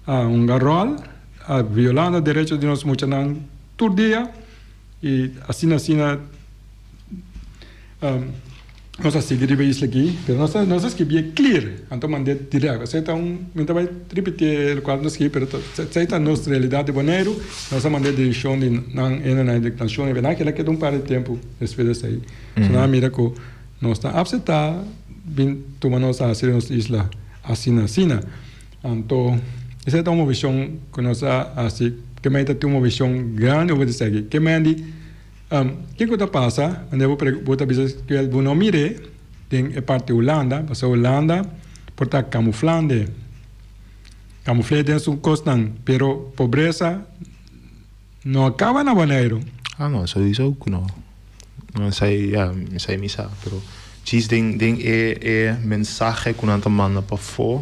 a hunga ròl, a violá nos derecho di nos muchanan tur dia i asina asina. Nos a sigui riba e isla aki, pero nos a nos a skibi e clear, anto mand'é direct. Esei ta un, mi ta bai ripití e lokual nos skibi, pero esei ta nos realidat di Boneiru. Nos a mand'é direkshon di nan hende di nashon i nan keda keda un par di tempu despues di esei. So nan a mira ku nos ta apseptá bin tuma nos hasi nos isla asina asina. Anto esei ta un movishon ku nos a hasi, ke mei ta tin un movishon grandi over di esaki. Ke mei di. Kiko ta pasa wanneer bo bo ta bisa ku bo no mir'é den e parti Hulanda, pasobra Hulanda por ta kamuflande, kamufl'é den su kosnan, pero pobresa no a kaba na Boneiru. Ah no, souiso ku no. No esei ya, esei mi sa, pero djis den den e e mensahe ku nan ta manda pafó,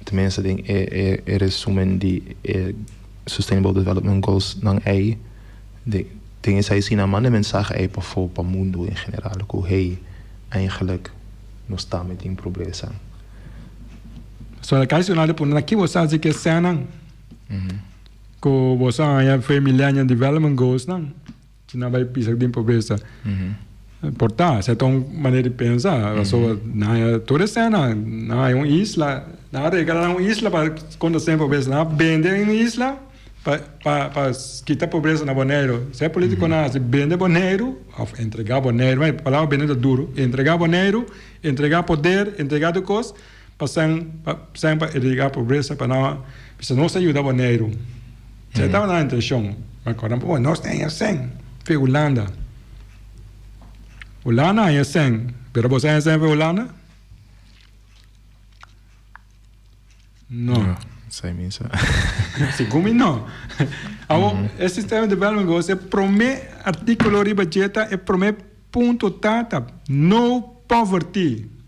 tenminste den e e e resumen di e Sustainable Development Goals nan ei. Den esei si nan manda e mensahe ei pafó pa mundu en general ku hey, eigenlijk nos tambe tin pobresa. So na kai na pone na ki bo sa ke senan. Ku bo sa haña fe Millennium Development Goals nan. Si nan bai pisa den pobresa. Por ta, esei ta un manera di pensa. So nan haña tur e senan, nan haña un isla, nan a regala nan un isla pa kontra sen pobresa. Nan a bende un isla pa pa pa kita pobresa na Boneiru. Esei politikonan hasi, bende Boneiru òf entregá Boneiru, e palabra bende ta duru, entregá Boneiru, entregá poder, entregá tur kos pa sen pa sen pa eradiká pobresa pa nan bisa nos a yuda Boneiru. Esei tabata nan intenshon. Ma kòrda bo, nos ta haña sen fe Hulanda. Hulanda haña sen, pero bo sa haña sen fe Hulanda? No. Sai mi sa. Segun mi no. Awor, e Sustainable Development Goals, e promé artíkulo riba dje ta, e promé punto ta, ta no poverty.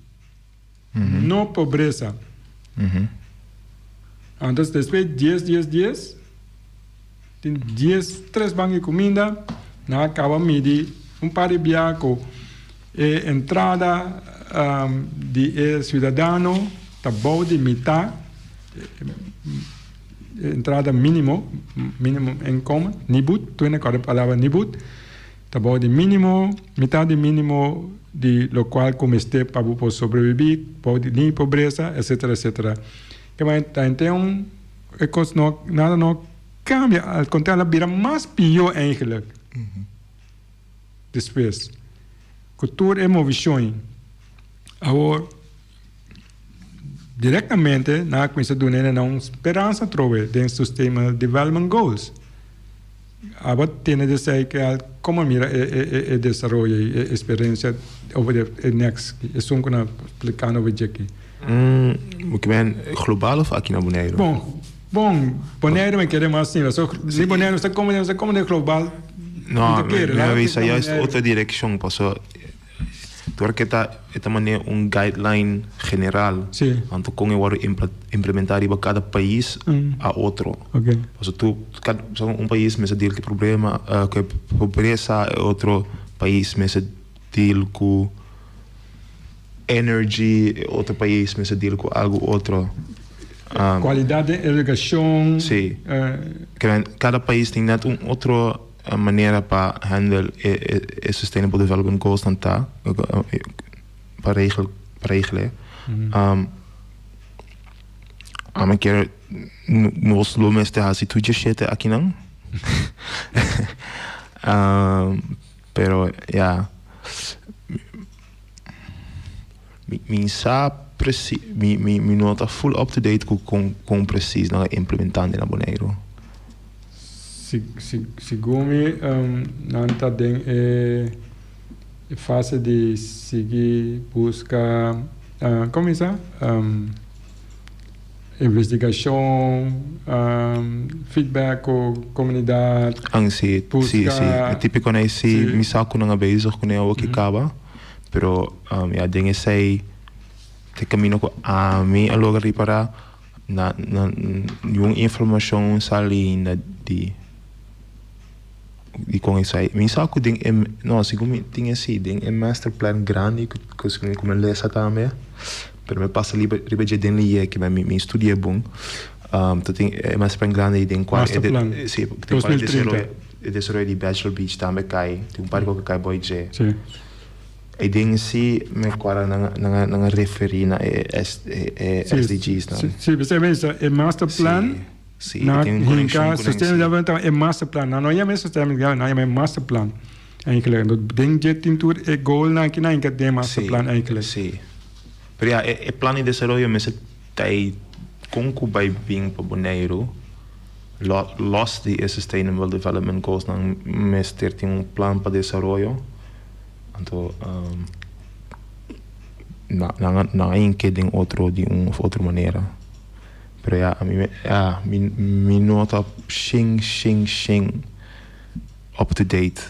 No pobresa. Anto despues dies dies dies tin dies tres banki kuminda nan a kaba midi un par di bia ku e entrada di e siudadano ta bou di mitá e entrada minimo, minimum inkomen, nibud, tur hende kòrda e palabra nibud. Ta bou di mínimo, mitad di mínimo di lokual ku mester pa bo por sobrebibí, bou di liña di pobresa, etsetera, etsetera. Ke manera ta henter un e kos no nada no kambia, al kontrario a bira mas pió eigenlik despues ku tur e movishon. Awor direktamente nan a kuminsá duna hende nan un speransa atrobe den Sustainable Development Goals. Abo tene di esei ke al komo mira e desaroyo i e eksperensia over e next esun ku nan splikando over dje aki? Bo ke men global of aki na Boneiru? Bon, bon, Boneiru mi kere mas asina. So, si Boneiru sa komo sa komo den global, No, mi a bisa juist otro direkshon paso Tur ke ta e ta manera un guideline general. Sí. Anto kon e wòrdu implementá riba kada pais a otro. Oké. Pasobra tur kada un pais mester deal ku e problema ku e pobresa e otro pais mester deal ku energy e otro pais mester deal ku algu otro. Kualidat den edukashon. Sí. Kada pais tin nèt un otro. E manera pa handle e Sustainable Development Goals nan ta pa regel pa regel'e. Ami kier nos lo mester hasi tur djeshete akinan. Pero ya mi sa presi mi mi no ta full up to date ku kon presis nan a implementando na Boneiru. Segun mi nan ta den e fase di sigui buska, komo mi sa, investigashon, feedback ku komunidat. Ang si, si, si. E tipiko nan si mi sa ku nan a bezig ku nan awor ki kaba, pero ya den esei te kaminda ku ami a logra ripará. Na na niun informashon sali ainda di di kon esei. Mi sa ku den e no segun mi tin esei den e master plan grandi ku ku mi lesa tambe pero mi pasa riba riba dje den leyé ke mi mi studi'é bon ta tin e master plan grandi den kua Master plan si den kua e desaroyo e desaroyo di Bachelor Beach tambe kai tin un par di kos ku kai boi dje. E den si mi acuerda nan nan nan a referi na e e SDG's nan. Si, si, si, e master plan. Si, si, e tin un conexion cu nan. Sustainable development e master plan. Nan no yama e sustainable development, nan yama e master plan. Eigenlijk. Entonces, den dje tin tur e goalnan aki nan den e master plan eigenlijk. Si. Pero ya, e plan di desaroyo mester ta ei con cu bay bin pa Boneiru, los di e sustainable development goals nan mester tin un plan pa desaroyo. Anto nan nan a hinke den otro di un of otro manera. Pero ya ami me ya mi mi no ta shen shen shen up to date.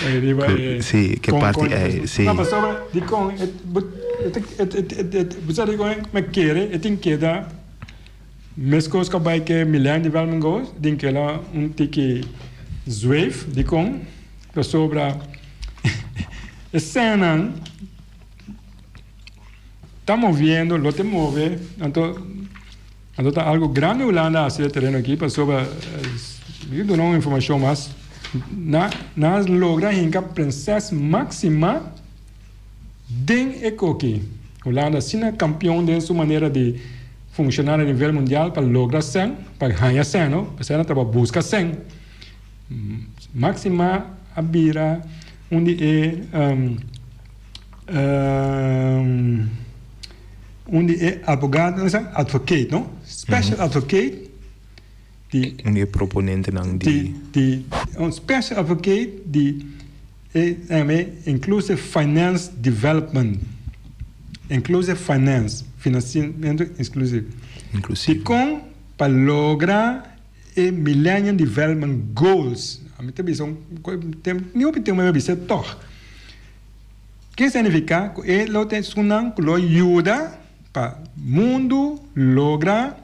Riba e Si ke kon parti kon ei si. No pasobra dikon e bo e ta e e bo sa dikon mi kere e tin keda meskos ku a bai ke Millennium Development Goals den keda un tiki zweef dikon. Pasobra e sènnan Ta moviendo, lo te move, anto anto ta algo grandi Hulanda a hasi e tereno aki pasobra mi duna un informashon mas na nan a logra hinka Prinses Maxima den e koki. Hulanda asina kampion den su manera di funshoná na nivel mundial pa logra sèn, pa haña sèn no, pasobra nan tabata buska sèn. Maxima a bira un di e un di e abogado, advocate no, special advocate di. Un di e proponentenan di. Di un special advocate di e Inclusive Finance Development, Inclusive Finance, financiamento inclusive. Inclusivo. Dikon pa logra E Millennium Development Goals, ami ta bisa un ni hopi tempu mi a bisa tog. Ke significa cu e lo ta esunnan cu lo yuda pa mundu logra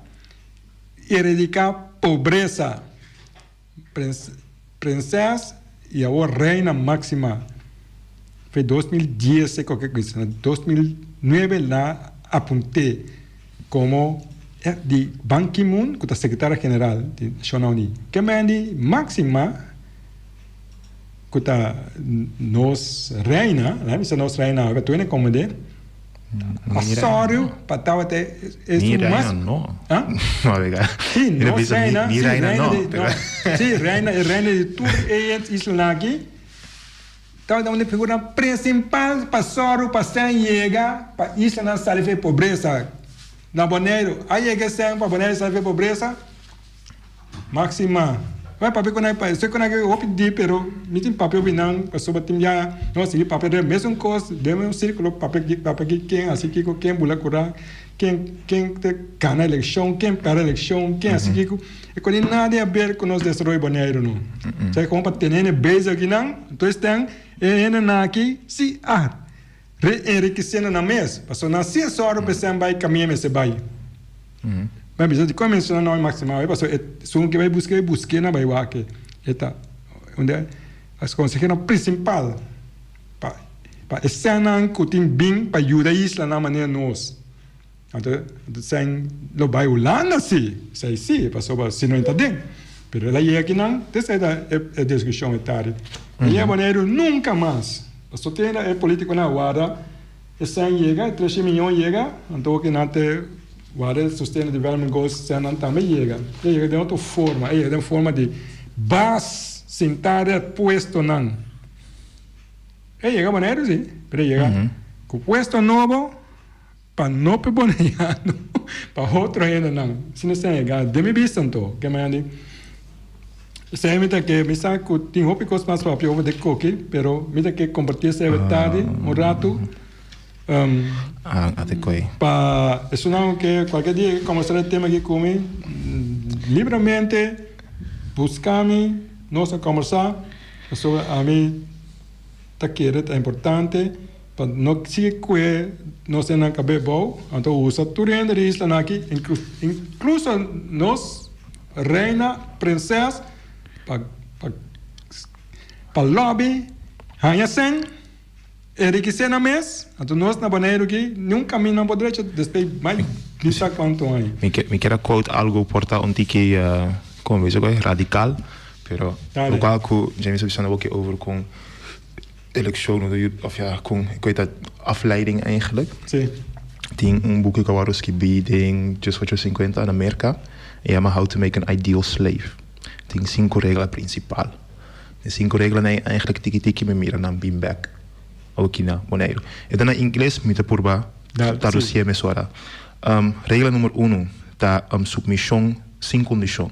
eradica pobresa. Prinses y awor Reina Maxima fe 2010 e koke na 2009 la apunte Komo di Ban Ki-moon ku ta sekretario general di Nashonnan Uní. Ke men di Máxima ku ta nos reina, laga mi bisa nos reina awe, tur hende komende, a sòru pa tabata esun mas. Mi reina no. Ah? Sí, nos reina, Mi reina no. Sí, reina, e reina di tur e islanan aki. Tabata un di figuranan principal pa sòru pa sèn yega pa islanan sali for e pobresa. Na Boneiru a yega e sèn pa Boneiru sali for e pobresa? Maxima, Bai papia ku nan e se ku nan ke hopi di pero mi tin papia hopi nan pasobra tin bia nos a sigui papia den mesun kos den un sirkulo papia aki papia aki ken hasi kiko ken bula kura ken ken ta gana elekshon ken pèrdè elekshon ken hasi kiko. E con tin nada di haber cu nos desaroyo Boneiru no. Sa como pa tene hende bezig akinan, entonces ten e hendenan aki si a re-enriqueciendo nan mes, pasobra nan si e sòru pa esnan bai camia mester bai. Mi a bisa dikon mi menciona nomber Maxima awe, pasobra e esun ke bai buska e buske nan bai wak e ta un di e conseheronan principal pa pa esnan cu tin bin pa yuda islanan manera nos. Anto Sen lo bai Hulanda si, esei si, pasobra si no e ta den. Pero el a yega akinan, te esei ta e diskushon e tardi. E yega Boneiru nunka mas. Pasobra te e politikonan a warda e Sen yega, e treshent miyon yega, anto oki nan te warda e Sustainable Development Goals Sennan tambe yega. E yega den otro forma, e yega den forma di bas sinta den puestonan. E yega Boneiru si, pero e yega ku puesto nobo. Pa no pe boneiano, pa otro hendenan. Si nos ta yega den mi bista anto, ke mañana di esei mi ta ke mi sa ku tin hopi kos mas papia over de koki, pero mi ta ke komparti esei awe tardi un ratu pa esunnan ku ke kualke dia ke kombersá e tema aki ku mi libramente buska mi, nos a kombersá pasobra ami ta kere ta importante. Pa no sigui kue nos den nan kab'é bou, anto usa tur hende di islanan aki, inkluso nos reina, prinses, pa pa pa lobby, haña sèn, enrikisé nan mes, anto nos na Boneiru aki niun kaminda no por drecha despues mai di sa kuantu aña. Mi ke mi kier a quote algu por ta un tiki komo bisa koe radikal, pero lokual ku James a bisa nan bo ke over kon. Eleccion no ta yuda of ja con cu e ta afleiding eigenlijk. Sí. Tin un buki cu a worde skibi den diesocho cincuenta na Merca e yama How to make an ideal slave. Tin cinco regla principal. E cinco reglanan ey eigenlijk tiki tiki mi mira nan bin bek awoki na Boneiru. E ta na ingles mi ta purba traducié mesora. Regla numero uno ta submision sin condicion.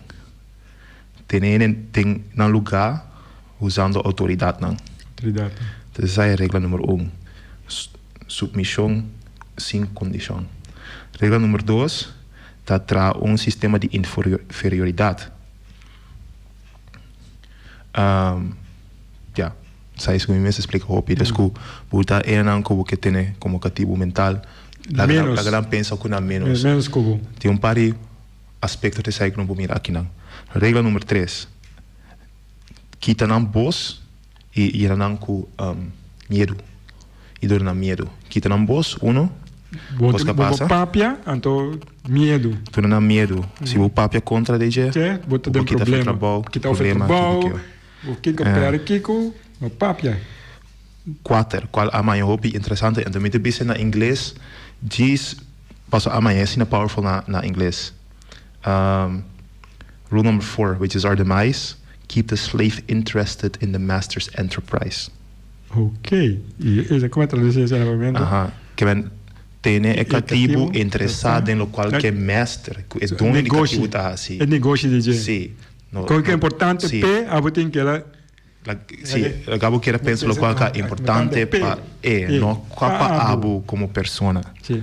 Tene den nan lugá usando outoridatnan. Entonces esei e regla numero un, submishon sin kondishon. Regla numero dos ta traha un sistema di inferioridat. Ya, esei mi mester splika hopi. Des ku bo ta enan ku bo ke tene komo katibu mental, laga nan pensa ku nan menos. Tin un par di aspekto ta esei ku no por mira akinan. Regla numero tres, kita nan bos i yena nan ku miedu, i duna nan miedu. Kita nan bos, uno. Bo Kos ka bo pasa. papia, anto miedu. Duna nan miedu. Si bo papia kontra di dje, Dje, bo ta bo den kita for problema. trabou, Kita for problema, kiko trabou, kiko. bo kiko Ja. pèrdè kiko, no papia. Kuater, kual a maña hopi interesante, anto mi ta bisa na ingles djis paso a maña asina powerful na na ingles. Rule number four, which is our demise, keep the slave interested in the master's enterprise. Ok, i esa como traduci esa na papiamento? Aha, ke men tene e katibu interesá den lokual ke master, ku e doño di katibu ta hasi. E negoshi di dje. Sí. No, Koe ku importante sí. p'e, abo tin keda. Sí, laga bo kere pensa lokual ka importante pa e, no kua pa abo komo persona. Sí.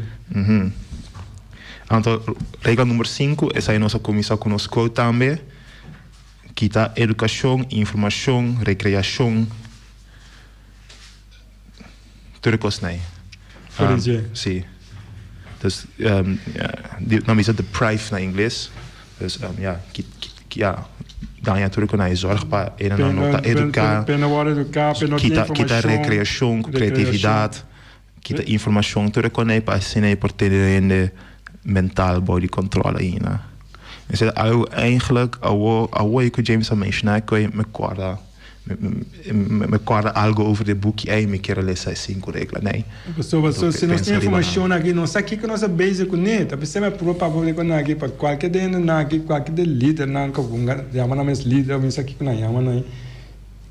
Anto, regla number sinku, esei nos a kuminsá ku nos quote tambe, kita edukashon, informashon, rekreashon, tur e kosnan ei. For di dje. Sí. Dus, nan bisa deprive na ingles. Dus, ya, ya, daña tur e kosnan ei. Zorg pa e nan no ta eduká. P'e no wòrdu eduká, p'e no tin informashon. Kita rekreashon ku kreatividat. Kita informashon tur e kosnan ei pa asina e por tene hende mental bou di kòntròl ainda. Esei ta algu eigentlik awo awo ku James a menshoná ku mi kòrda mi kòrda algu over di e buki ei mi kier a lesa e sinku reglanan ei. Pasobra si nos tin informashon aki nos sa kiko nos a bezig kuné. Ta p'esei mi a pruba papia ku nan aki pa kualke di hende nan aki kualke di e lidernan ku yama nan mes lider mi sa kiko nan yama nan ei.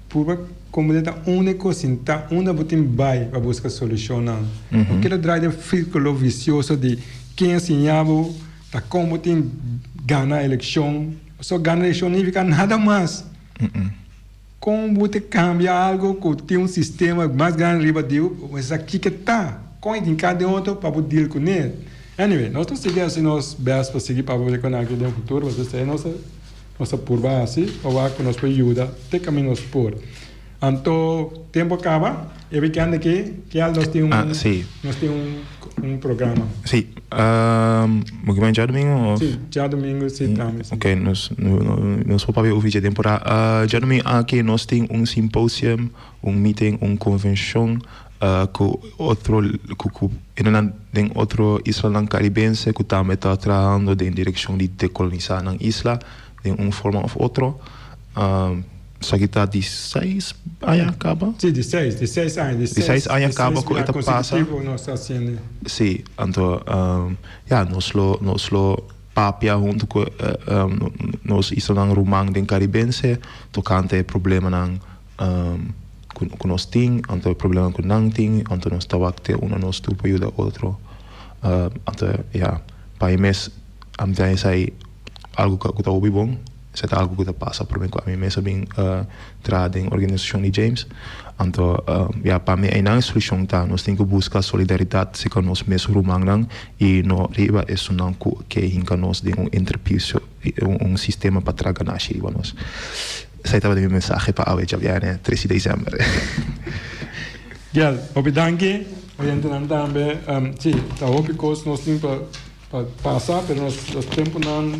Purba komprendé ta unda e kos sintá, unda bo tin bai pa buska solushonnan. No keda drai den sirkulo visioso di ken a siña bo, ta kon bo tin gana elekshon. Pasobra gana elekshon no nifiká nada mas. Kon bo ta kambia algu ku tin un sistema mas grandi riba di bo, bo mester sa kiko ta, kon e tin ka den otro pa bo deal kuné. Anyway, nos ta sigui hasi nos bèst pa sigui papia ku esaki den futuro, pasobra esei nos ta. Nos ta purba hasi pa wak ku nos por yuda te kaminda nos por. Anto tempu a kaba, e wikènt aki kial nos tin un Sí. nos tin un un programa. Sí, bo ke bai djadumingu of? Sí, djadumingu sí tambe sí. Ok, nos nos por papia over dje temporada. Djadumingu aki nos tin un symposium, un meeting, un konvenshon ku otro ku ku hendenan den otro islanan karibense ku tambe ta trahando den direkshon di dekolonisá nan isla den un forma òf otro. Esaki ta di seis aña kaba? Sí, di seis, di seis aña, di Di seis aña kaba ku e ta pasa. Nos ta hasiendo. Sí, anto ya nos lo nos lo papia huntu ku nos islanan ruman den karibense tokante e problemanan. Ku nos tin, anto e problema ku nan tin, anto nos ta wak te unda nos tur por yuda otro. Anto ya, pa mi mes ami ta esei algu ku ta hopi bon, esei ta algu ku ta pasa prome ku ami mes a bin traha den organisashon di James. Anto ya, pa mi einan e solushon ta nos tin ku buska solidaridat serka nos mes rumannan i no riba esunnan ku ke hinka nos den un entrepisio, un sistema pa traha ganashi riba nos. Esei tabata mi mensahe pa awe djabièrnè tres di desèmber. Gel, hopi danki. Oyentenan tambe. Sí, ta hopi kos nos tin pa pa pasa, pero nos nos tempunan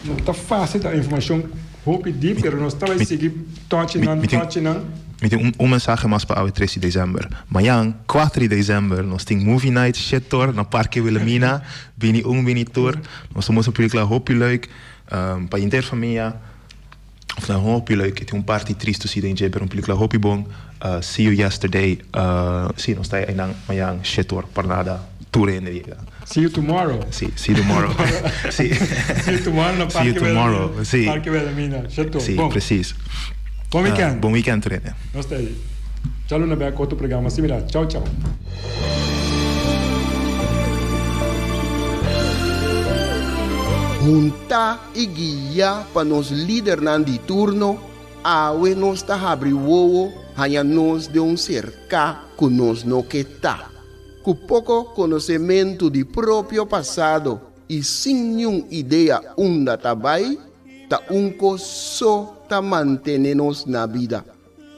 no ta fásil, ta informashon hopi dip, pero nos ta bai sigui tòchi nan, tòchi nan. Mi tin un mensahe mas pa awe tres di desèmber. Mañan, kuater di desèmber, nos tin Movie Night Shetor na Parke Wilhelmina. Bini un, bini tur. Nos ta mustra pelikula hopi leuk pa henter famia. Of na hopi leuk. E tin un parti tristu si den dje, pero un pelikula hopi bon. See you yesterday. Si, nos ta einan mañan shete or por nada tur hende yega. See you tomorrow. Si, see you tomorrow. Si. See you tomorrow na See you Parke tomorrow. Wilhelmina. Si. Parke Wilhelmina. Shete or. Si, Bon. precies. Bon weekend. Bon weekend tur hende. Nos ta ei. Djaluna bek ku otro programa similar. Chau chau. Hunta i guiá pa nos lidernan di turno, awe nos ta habri wowo haña nos den un serká ku nos no ke ta. Ku poko konosementu di propio pasado i sin niun idea unda ta bai, ta un kos so ta mantene nos na bida,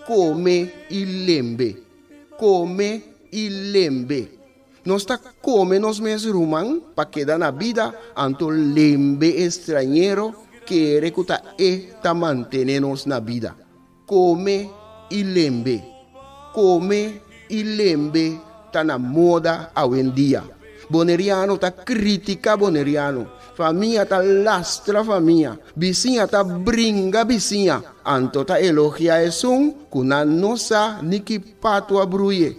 kome i lembe, kome i lembe. Nos ta kome nos mes ruman pa keda na bida, anto lembe e strañero kere ku ta e ta mantene nos na bida. Kome i lembe. Kome i lembe ta na moda awendia. Boneriano ta kritiká boneriano, famia ta lastra famia, bisiña ta bringa bisiña, anto ta elogiá esun ku nan no sa ni ki patu a bruye.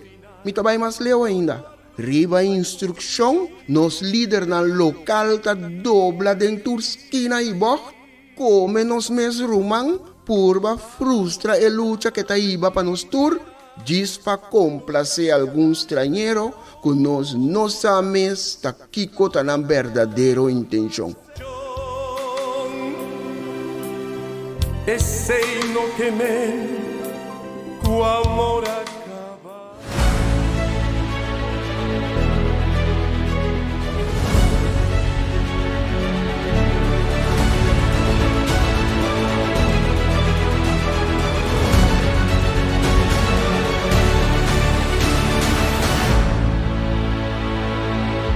Mi ta bai mas leu ainda. Riba instrukshon, nos lidernan lokal ta dobla den tur skina i bògt, kome nos mes ruman, purba frustra e lucha ke ta hiba pa nos tur, djis pa komplasé algun strañero ku nos no sa mes ta kiko ta nan berdadero intenshon. Esei no ke men ku amor a.